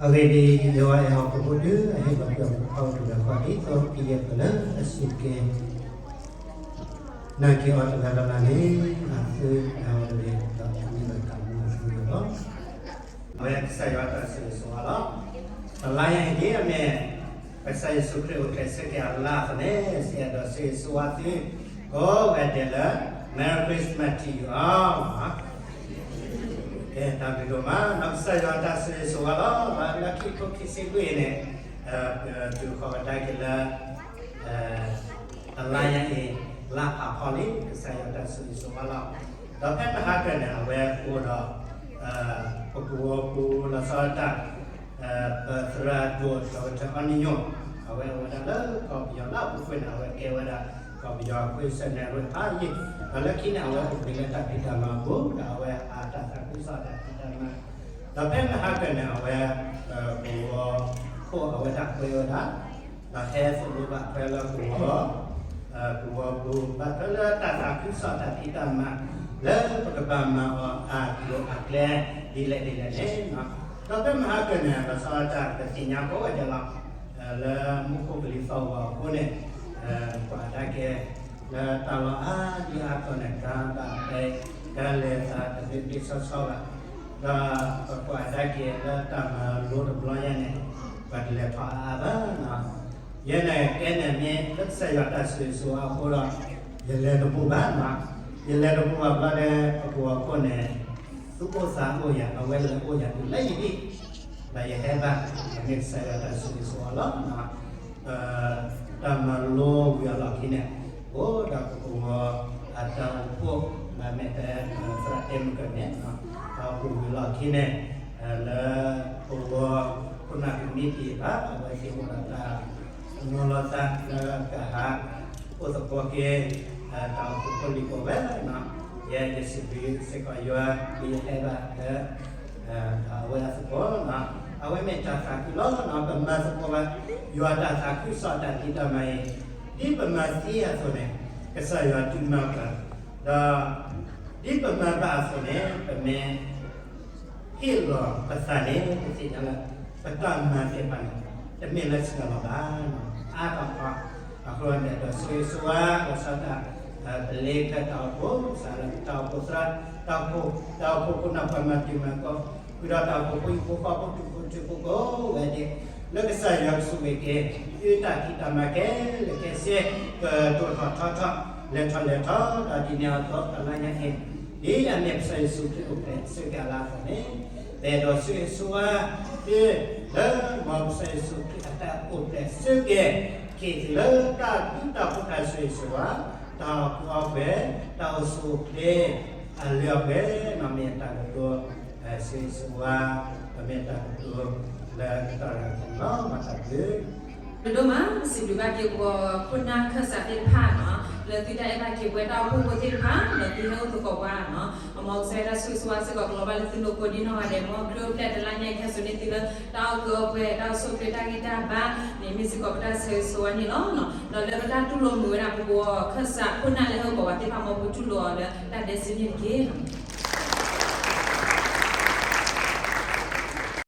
အဂ့ၢ်ဒ်အံၤ, ယွၤအဲၣ်ဟီၣ်ခိၣ်ဖိတုၤ အဟ့ၣ်လီၤကွံာ်အဖိခွါအိၣ်တဂၤဃီ ဒ်သိးကယဲၢ်ပှၤလၢအစူၢ်က့ၤနာ်က့ၤအီၤတဂၤလၢ်လၢ်န့ၣ် အသုတဟးဂီၤတဂ့ၤ, ဒီးအမံၤလီၤတၢ်မူအထူအယိာ်လီၤ. အဝဲကစၢ်ယွၤတၢ်ဆိၣ်ဂ့ၤဆိၣ်ဝါလီၤ. တလါညါအံၤဒ်အမ့ၢ် ကစၢ်ယ့ၣ်ၡူးခရံာ်အိၣ်ဖျဲၣ်ဆၢက့ၤအလါအသိးန့ၣ် စံးအဲၣ်ဒိးဆိၣ်ဂ့ၤဆိၣ်ဝါသုကိးဂၤဒဲးလၢ Merry Christmas to you all. ကဲ တၢ်ဘျုးဒိၣ်မး, ဒီးကစၢ်ယွၤတၢ်ဆိၣ်ဂ့ၤဆိၣ်ဝါလီၤ. လၢခံထိခံဆံလွံၢ်အံၤန့ၣ် တုၤဃီၤကဒါက့ၤလၢ တလါညါအံၤ လါဖးဖီလံ, ကစၢ်ယွၤတၢ်ဆိၣ်ဂ့ၤဆိၣ်ဝါလီၤ. ဒီးဖဲမဟါကၢၢ်န့ၣ် အဝဲအိၣ်ဒီး ပကဝီၤပူၤလီၤဆီဒၣ်တၢ် ပသရၣ်ဒိၣ် ဒီကထၢၣ်အီနံညိၣ်, အဝဲအိၣ်ဝဲဒၣ်လၢကီၢ်ပယီၤလၢအပူၤကွံာ်န့ၣ် အဝဲကဲဝဲဒၣ်ကီၢ်ပယီၤအဃ့စဲးနဲၣ်ရွဲၣ်ဖးယံာ်, ဒီးလၢခံန့ၣ် အဝဲအိၣ်ဘှံးလၢတၢ်ဖံးတၢ်မၤအပူၤ ဒီးအဝဲအတၢ်သးခုကစီၣ်တၢ်ဖံးတၢ်မၤ, ဒီးဖဲမဟါကၢၢ်န့ၣ် အဝဲ ပကဝီၤခိၣ်အဝဲဒၣ်ကွဲဝဲဒၣ် ဒီးဟဲသိၣ်လိဘၣ်ထွဲလၢပကဝီၤ ပကဝီၤပူၤ ဘၣ်ထွဲလၢတၢ်သးခုကစီၣ်တၢ်ဖံးတၢ်မၤ လၢပကဘၣ်မၤအီၤအကျိၤအကျဲ ဒ်လဲၣ်ဒ်လဲၣ်န့ၣ်, ဒီးဖဲမဟါကၢၢ်န့ၣ် လီၤဆီဒၣ်တၢ် ပသ့ၣ်ညါကိးဂၤဒဲးလီၤ. လၢမူခိၣ်ကလံၤသီၣ်ဂီၤအဃိန့ၣ် ပကွၢ်ကဒါက့ၤ လၢတၢ်လီၢ်အါဒံအါကီၢ်န့ၣ် တၢ်ဘၣ်ပဲ တၢ်လဲၤသးတဘ့ၣ်ဘ့ၣ်ဆီဆီဘၣ်, ဒီးပကွၢ်ကဒါက့ၤလၢတၢ်မၤလိတဘျီညါန့ၣ် ပှၤတလဲၤထီၣ်အါအါဘၣ်. ယဲန့ၣ်ကဲန့ၣ်မ့ၢ်လၢကစၢ်ယွၤတၢ်ဆိၣ်ဂ့ၤဆိၣ်ဝါအဃိဒီး ယလဲၤတပူၤဘၣ်, ယလဲၤတပူၤဘၣ်ဘျီဒီး ပကဝီၤခိၣ်န့ၣ် သူၣ်အိၣ်သးအိၣ်ယၤ အဝဲလဲၤအိၣ်ယၤတုၤလၢယဟံၣ် ဒီးယဟဲဘၣ်, မ့ၢ်ကစၢ်ယွၤတၢ်ဆိၣ်ဂ့ၤဆိၣ်ဝါလီၤ. တၢ်မၤလိဝံၤအလီၢ်ခံန့ၣ် အိၣ်ဒီးပကဝီၤအတၢ်အိၣ်ဖှိၣ် မ့ၢ်တဲသရၣ်တဲမုၢ်ကၢၢ်န့ၣ် တၢ်အိၣ်ဖှိၣ်ဝံၤအလီၢ်ခံန့ၣ် လၢပဝီၤခိၣ်နၢ်ကမံးတံာ်ဘၣ် အဝဲသ့ၣ်အိၣ်ဒီးတၢ် နီၤလီၤသးလၢကဟး အိၣ်သကိးက့ၤ တၢ်အိၣ်ဖှိၣ်ဖိလံၤကိးဝဲ, ယဲယစံးဘျုးစ့ၢ်ကီးယွၤ ဒ်ယဟဲဘၣ်လၢ အဝဲအသကိး, အဝဲမ့ၢ်တၢ်သးခုလီၤ. ပမၤသကိးဘၣ် ယွၤတၢ်သးခုကစီၣ်တၢ်ဖံးတၢ်မၤအံၤ ဒ်ပမၤသ့အသိးန့ၣ် ကစၢ်ယွၤဒုးမၤပှၤ, ဒီး ဒ်ပမၤဘၣ်အသိးန့ၣ် ပမ့ၢ် ဟ့ၣ်လီၤပသးန့ၣ် ပသ့ၣ်ညါလၢ ပတၢ်မၤသ့ၣ်တဖၣ်န့ၣ် တမ့ၢ်လၢဆံးလီၤဘၣ်, အါထီၣ်ခီ, အဃိန့ၣ်ဒီး ဆိၣ်ဂ့ၤဆိၣ်ဝါ လီၤဆီဒၣ်တၢ် ပလ့ခဲတၢ်အိၣ်ဖှိၣ် စးလၢတၢ်အိၣ်ဖှိၣ်သရၣ်, တၢ်အိၣ်ဖှိၣ်ခိၣ်နၢ်ပှၤမၤတံၤမၤသကိး, ဃုာ်ဒီးတၢ်အိၣ်ဖှိၣ်ဖိဟံၣ်ဖိဃီဖိ ထူဖိထူဖိကိးဂၤဒဲး, လၢကစၢ်ယွၤကဆိၣ်ဂ့ၤက့ၤ သုတၢ်ဖံးတၢ်မၤခဲလၢာ်ခဲဆ့ ကဒိၣ်ထီၣ်ထီထီၣ် လဲၤထီၣ်လဲၤထီ ဒီးဒ်န့ၣ်အသိး တလါညါအံၤ ဒ်အမ့ၢ်ကစၢ်ယ့ၣ်ၡူးခရံာ်အိၣ်ဖျဲၣ်ဆၢက့ၤအလါအသိးန့ၣ် ပအဲၣ်ဒိးဆိၣ်ဂ့ၤဆိၣ်ဝါသု လၢမ်ကစၢ်ယ့ၣ်ၡူးခရံာ်အတၢ်အိၣ်ဖျဲၣ်ဆၢက့ၤ က့ၤသုလၢတၢ်ဘျုးတၢ်ဖှိၣ်တၢ်ဆိၣ်ဂ့ၤဆိၣ်ဝါ, တၢ်အီၣ်ကူအီပှဲၤ, တၢ်အိၣ်ဆူၣ်အိၣ်ချ့ အလုၢ်အပှ့ၤ မ့ၢ်တၢ်ကတိၤ ဆိၣ်ဂ့ၤဆိၣ်ဝါ ပမ့ၢ်တၢ်ကတိၤလၢကတီၢ်လၢအသီလီၤ. မၤတၢ်ဘျုး ဒိၣ်ဒိၣ်မး ပစံးဘျုးဘၣ်က့ၤပှၤခိၣ်နၢ်ခၢၣ်စးသ့ၣ်တဖၣ်နီၤ လၢသုတၢ်အဲၣ်ဘၣ်က့ၤပဝဲတၢ်အိၣ်ဖှိၣ်ဖိသ့ၣ်တဖၣ် လၢသုဟဲအိၣ်သကိးပှၤနီၤ မ်ကစၢ်ယွၤတၢ်ဆိၣ်ဂ့ၤဆိၣ်ဝါစ့ၢ်ကီးကလီၤဘၣ်လၢသုလိၤကိးဒံနီၢ်ဂၤဒဲး မ်ခရံာ်အိၣ်ဖျဲၣ်တလါညါအံၤခဲအံၤန့ၣ်သုလၢတၢ်အီၣ်ကူအီပှဲၤ တၢ်အိၣ်ဆူၣ်အိၣ်ချ့တၢ်ဂံၢ်တၢ်ဘါန့ၣ် မ့ၢ်စ့ၢ်ကီးပတၢ်ဆိၣ်ဂ့ၤဆိၣ်ဝါန့ၣ်လီၤ. ဒီးလၢပတၢ်တူၢ်လိာ်မုာ်ဝဲဒ၁ပဝီၤခၢၣ်စးခိၣ်နၢ်လၢဟဲအိၣ်ကိးပှၤသ့ၣ်တဖၣ် မ်ပတူၢ်လိာ်အီၤလၢတၢ်ဒဲးစ့န့ၣ်တက့ၢ်.